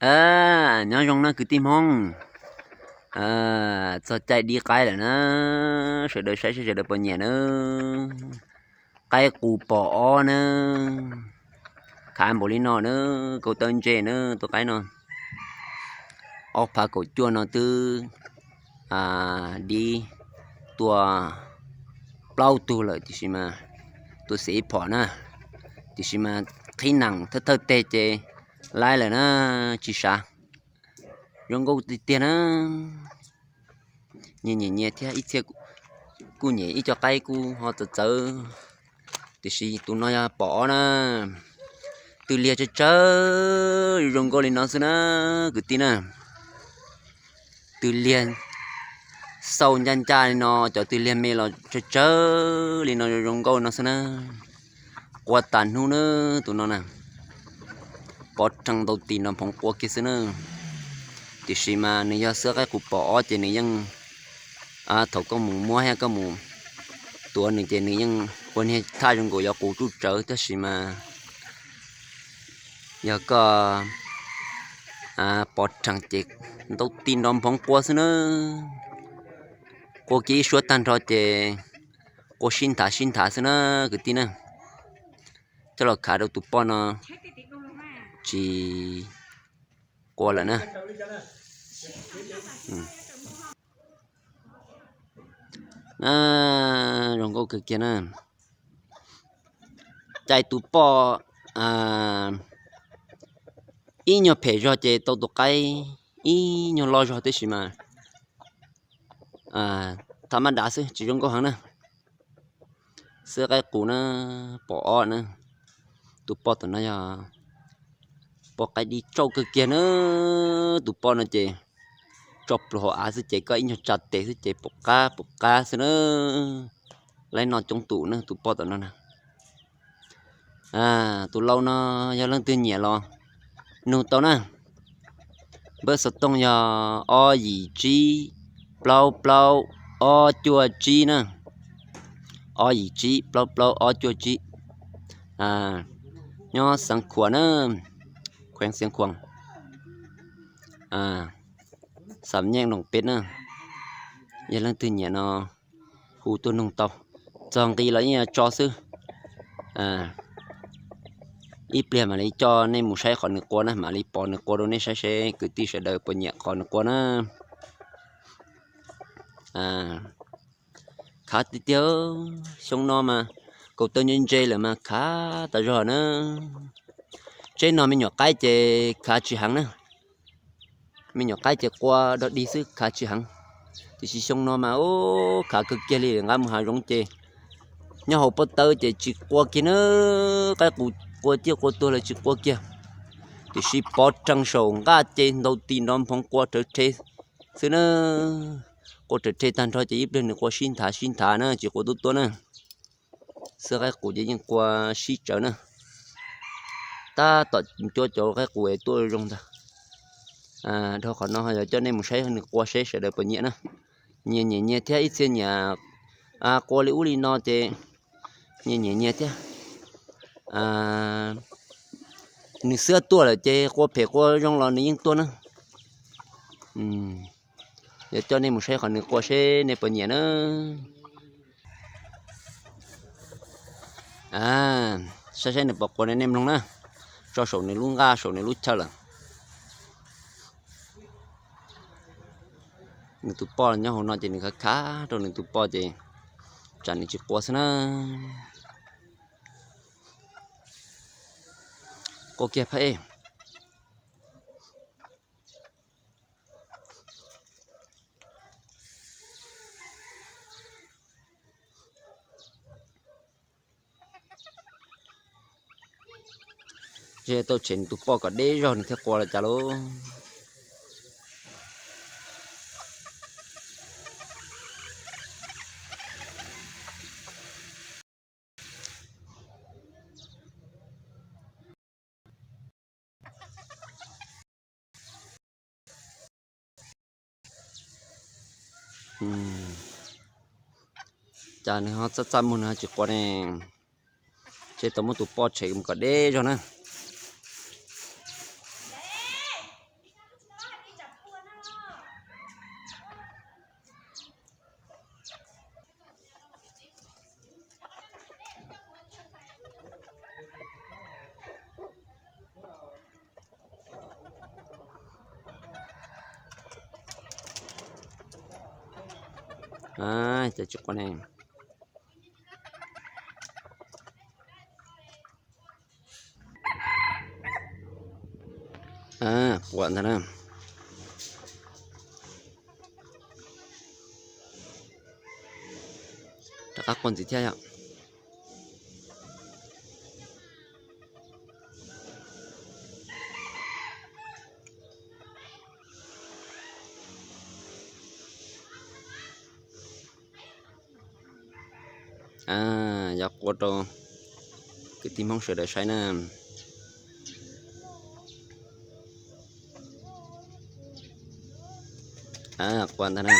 A, nyob zoo na kwv tij Hmoob. Txog caij dib qaib lawm na, sawv daws saib seb sawv daws puas nyiam na. Qaib qus pos ob na, khav npaum li no na, kaus taw ntse na tus qaib no. Ob phav kaum cuaj no twb dib tua plaub tug lawm tiam sis mas, tua xim ib phom na, tiam sis mas qhib nees thawj thawj teg ces laib lawm na, tsis sav. Zoo nkauj tiag tiag na. Nyias nyiam nyias thiab, ib txhia kuj nyiam ib co qaib kuj ho txawv txawv, tiam sis tus no yog pos ob na. Tws liag tsawv tsawv zoo nkauj li no xwb na kwv tij na. Tws liag xauj ncaj ncaj li no, cov tws liag me los tsawv tsawv li no zoo nkauj no xwb na. Qua tas hnub na, tus no na, pov rhees ntau tis nrov nphoov qua kiag xwb na. Tiam sis mas nws yog xwb qaib qus pos ob ces nws yeej, thaum koj mus muab thiab koj mus tuav nws ces nws yeej ua niag thaj zoo nkaus yuav qus tsuj tsawv, tab sis mas yog koj pov rhees ces ntau tis nrov nphoov qua xwb na. Qua kiag ib suab tag nrho ces qua sib nthav sib nthav xwb na kwv tij na. Coj los khav rau tus poj no tsis qua lawm na. Zoo nkauj kawg kiag na. Caij tus poj ib nyuag phem zog ces tau tus qaib ib nyuag loj zog tib si mas tham ma dav xwb tsis zoo nkauj heev na. Xwb qaib qus na, pom ob na. Tus poj tom no yog poj qaib dib tsauj kawg kiag na. Tus poj no ces tso pluas hauv av xwb ces koj ib nyuag tsa tes xwb ces pum qab pum qab xwb na. Laib no coob tus na tus poj tom no na. Tus lau no yog leej twg nyiam los nug tau na. Npawb xov tooj yog ob yim tsib plaub plaub ob cuaj tsib na. Ob yim tsib plaub plaub ob cuaj tsib. Nyob Xeev Khuam na, khueev Xeev Khuam, xam nyeej noom peb na. Yog leej twg nyiam no hu tuaj nug tau. Txog nqi los yeej yuav tso xwb. Ib pliag mam li coj nej mus saib qhov nws qua na, mam li pov nws qua rau nej saib seb kwv tij sawv daws puas nyiam qhov nws qua na. Khav tiag tiag, xyoo no mas kaus taw ntse ntse lawm mas khav tas zog na. Tsheb no me nyuam qaib ces khav tsis heev na. Me nyuam qaib ces qua dog dig xwb khav tsis heev. Tiam sis xyoo no mas ub khav kawg kiag li, nqa mus hav zoov ces nyob hauv pob tawb ces tsis qua kiag na. Qaib qus qua ciaj qua tuag los tsis qua kiag. Tiam sis pov rhees saum nqaj ces ntau tis nrov nphoov qua rawv rhe xwb na. Qua rawv rhe tag nrho ces ib pliag nws qua sib nthav sib nthav na, tsis qua tuab tuab na. Xwb qaib qus ces yeej qua sib tsawv na. Tab tom cuab cov qaib qus es tuaj zoo ntag. Dhau qhov no ho yuav coj nej mus saib nws qua seb sawv daws puas nyiam na. Nyias nyiam nyias thiab, ib txhia nyiam qua li ub li no ces nyias nyiam nyias thiab. Nws xwb tuaj lawm ces qua phem qua zoo los nws yeej tuaj na. Yuav coj nej mus saib qhov nws qua seb nej puas nyiam na. Saib saib nws puas qua nej mloog na. Tso saum nws lub nqaj saum nws lub chaw lawm. Nws tus poj nyob hauv no ces nws khav khav rau nws tus poj ces tsam nws tsis qua xwb na. Qua kiag phab ej. Tsis tau tshem nws tus poj kom deb zog nws thiaj qua los cas lauj. Cas nws ho txaj txaj muag nws ho tsis qua ne. Ces tau muab tus poj tshem mus kom deb zog na. Cov tsis quaj ne. Quaj ntag na. Rov qab quaj ntxiv thiab yom. Yog quaj rau kwv tij Hmoob sawv daws saib na. Quaj ntag na.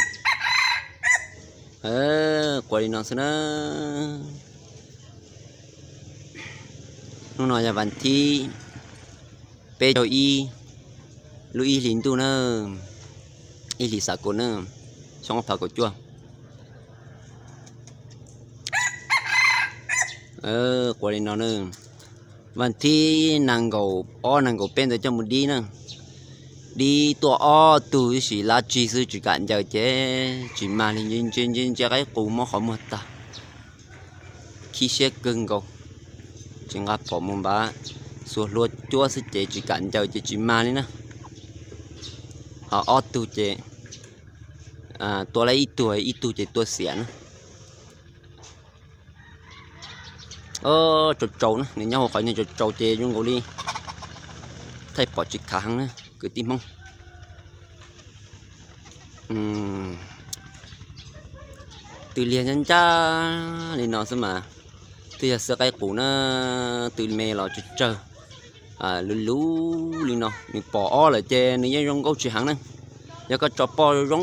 Quaj li no xwb na. Hnub no yog vas thib peb caug ib lub ib hlis ntuj na, ib hlis xav kaum na, xyoo ob phav kaum cuaj. Quaj li no na. Vas thib nees nkaum ob nees nkaum peb ntawd coj mus dib na. Dib tuaj ob tug ib sim lab tsig xwb tsis kam ncaws ces tsis mag li, ntsia ntsia ntsia qaib qus mob qhov muag tag. Khib siab kawg nkaus, tsis nqa phom mus npaj, xuas hlua cuab xwb ces tsis kam ncaws ces tsis mag li na. Ho ob tug ces tua lawm ib tug, ib tug ces tua xiam na. Tsau tsau na, nws nyob hauv qhov niag tsau tsau ces zoo nkaus li thaij pom tsis khav heev na kwv tij Hmoob. Tw liag ncaj ncaj li no xwb mas twb yog xwb qaib qus na, tw me los tsawg tsawg, luv luv li no. Nws pom ob lawm ces nws yeej zoo nkauj tsis heev na. Yog koj tso poj zoo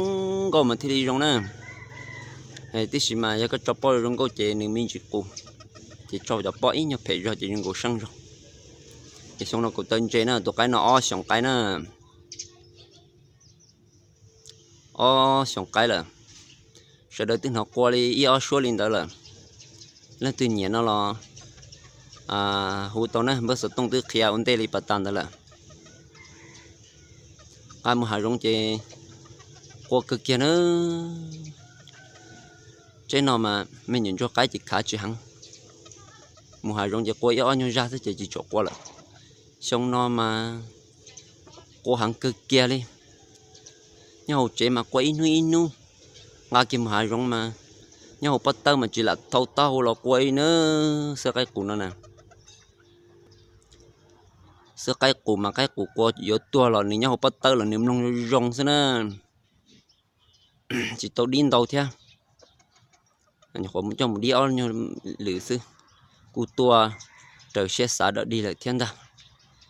nkauj mas thiaj li zoo na. Tiam sis mas yog koj tso poj zoo nkauj ces nws me ntsis qus, ces tso cov poj ib nyuag phem zog ces zoo nkaus seej zog. Ces xyoo no kuv taw ntse na, tus qaib no ob xyoos qaib na. Ob xyoos qaib lawm, sawv daws twb hnov qua li ib ob suab li ntawd lawm. Leej twg nyiam no los hu tau na, npawb xov tooj twb qhia ua ntej li pas tas ntawd lawm. Nqa mus hav zoov ces qua kawg kiag na. Tsheb no mas me nyuam ntsuag qaib ces khav tsis heev, mus hav zoov ces qua ib ob nyuag zaj xwb ces tsis tshua qua lawm. Xyoo no mas qua heev kawg kiag li. Nyob hauv tsev mas qua ib hnub ib hnub, nqa kiag mus hav zoov mas nyob hauv pob tawb mas tsis lam thau taub hau los qua li na. Xwb qaib qus no na, xwb qaib qus mas qaib qus qua yuav tuag los nws nyob hauv pob tawb los nws mloog zoo zoo xwb na. Tsis tau dib ntau thiab, coj mus dib ob nyuag lwm xwb, kuj tuaj raws siab xav dawm dig lawm thiab ntag.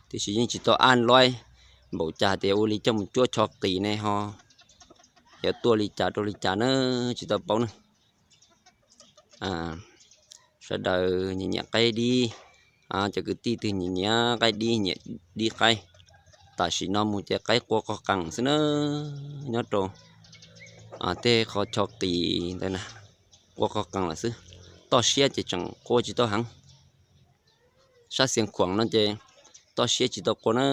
Tiam sis yeej tsis tau aj luaib npaum cas tias ua li coj mus cuab cho qis ne ho yuav tuaj li cas rau li cas na, tsis tau paub na. Sawv daws nyiam nyiam qaib dib, cov kwv tij twg nyiam nyiam qaib dib, nyiam dib qaib, tam sim no mus ces qaib qua qog qees xwb na, nyob rau tej qhov cho qis ntawd na, qua qog qees lawm xwb. Toj siab ces tseem qua tsis tau heev. Sab Xiav Khuam no ces toj siab tsis tau qua na,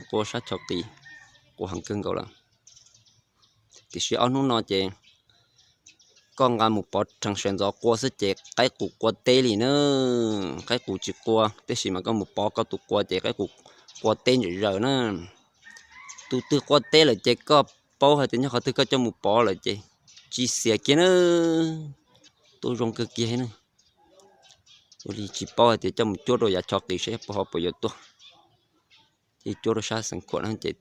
qua sab cho qis qua heev kawg nkaus lawm. Tiam sis ob hnub no ces koj nqa mus pov rhees sawv ntxov qua xwb ces qaib qus qua teb li na. Qaib qus tsis qua, tab sis mas koj mus pov koj tus qua ces qaib qus qua teb ntsam zaws na. Tus twg qua teb lawm ces koj paub hais tias nyob qhov twg, koj coj mus pov lawm ces tsis xiam kiag na, tuaj zoo kawg kiag na. Ua li tsis paub hais tias coj mus cuab rau yav cho qis saib puas ho puas yuav tuaj. Ces cuab rau sab Xeev Khuam no ces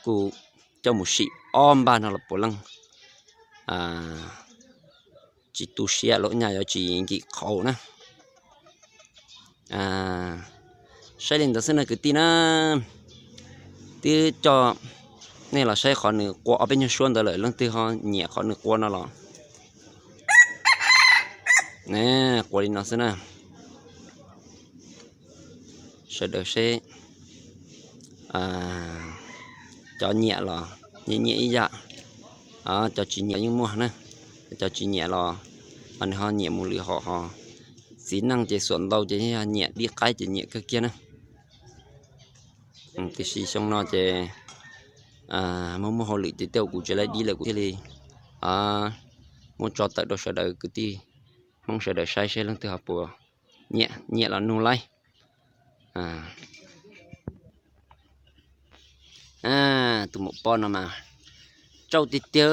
kuj coj mus sim ob npag no los puav leej tsis tu siab, los nyaj yuav tsis nkim qhauv na. Saib li ntawd xwb na kwv tij na. Twb coj nej los saib qhov nws qua ob peb nyuag suab ntawd lawm, leej twg ho nyiam qhov nws qua no los qua li no xwb na. Sawv daws seb cov nyiam los nyiam nyiam ib yam, cov tsis nyiam yeej muaj na. Cov tsis nyiam los nws ho nyiam mus lwm hom ho. Txiv neej ces xuam ntau ces yog nyiam dib qaib ces nyiam kawg kiag na. Tiam sis xyoo no ces muaj muaj hauj lwm ces tej zaum kuv tsis laib dib lawm kuv thiaj li, muab tso tawm rau sawv daws kwv tij Hmoob sawv daws saib seb leej twg ho puas nyiam, nyiam los nug laib. Tus maum poj no mas tsauj tiag tiag.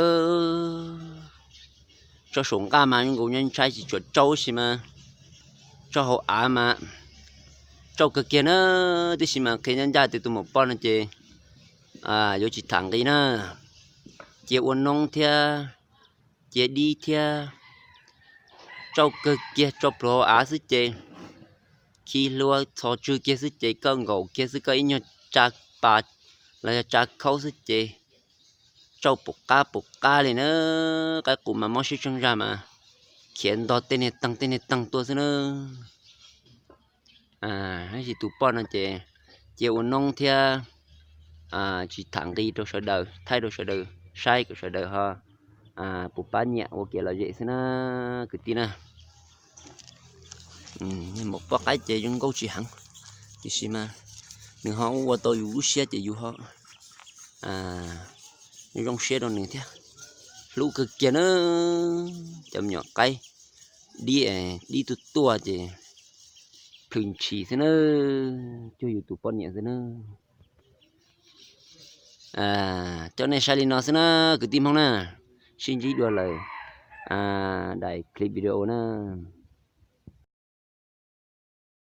Tsauj saum nqaj mas zoo nkaus nyob ntshai tsis tshua tsauj tab sis mas tsauj hauv av mas tsauj kawg kiag na. Tab sis mas qhia ncaj ncaj tias tus maum poj no ces yuav tsis tham nqi na, cia ua noob thiab cia dib thiab tsauj kawg kiag, tsauj plhuav hauv av xwb ces khi hlua txhos tswg kiag xwb ces koj nkaum kiag xwb koj ib nyuag tsa pas los yog tsa khaub xwb ces tsauj pum qab pum qab li na. Qaib qus mas mob siab tsaug zog mas khiav ntog tej niag teeg tej niag teeg tuaj xwb na. Tab sis tus poj no ces cia ua noob thiab tsis tham nqi rau sawv daws, thaij rau sawv daws saib kom sawv daws ho puas pab nyiam ua kev lom zem xwb na kwv tij na. Maum poj qaib ces zoo nkauj tsis heev, tiam sis mas nws ho ua tau yus lub siab ces yus ho zoo siab rau nws thiab. Hlub kawg kiag na, cov me nyuam qaib dib, dib tuaj tuaj ces plhws ntshis xwb na, cuag yus tus poj niam xwb na. Coj nej saib li no xwb na kwv tij Hmoob na, sib ntsib dua lawm daim clip video na.